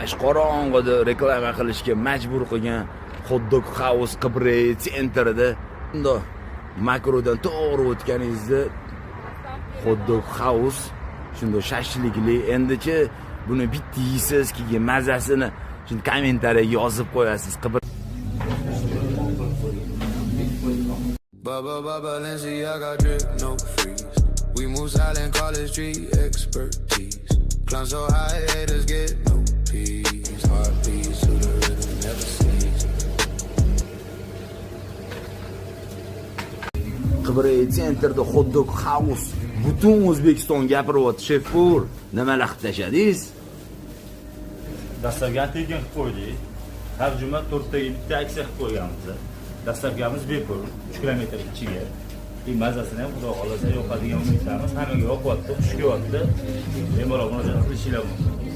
Mana shu qorong'ida reklama qilishga majbur qilgan Hot Dog House Qibray sentrida bundoq Makrodan to'g'ri o'tganingizda Hot Dog House shunday shashlikli. Endichi buni bitta yeysiz, keyin mazasini shuni kommentariyaga yozib qo'yasiz. Qibray Bubba, Balenciaga drip, no freeze. We move silent, call it street expertise. Climb so high, haters get no peace. Heartbeats to the rhythm, never cease. Qibray sentrda Hot Dog House butun O'zbekiston gapiryapti. Shef повар, nimalar qilib tashladingiz? Dastlabkani tekin qilib qo'ydik. Har juma 4 taga bitta aksiya qilib qo'yganmiz. Dastlabkamiz bepul, 3 kilometr ichiga. И mazasini ham xudo xohlasa yoqadigan umiddamiz. Hammaga yoqyapti, xush kelyapti. Bemalol murojaat qilishinglar mumkin.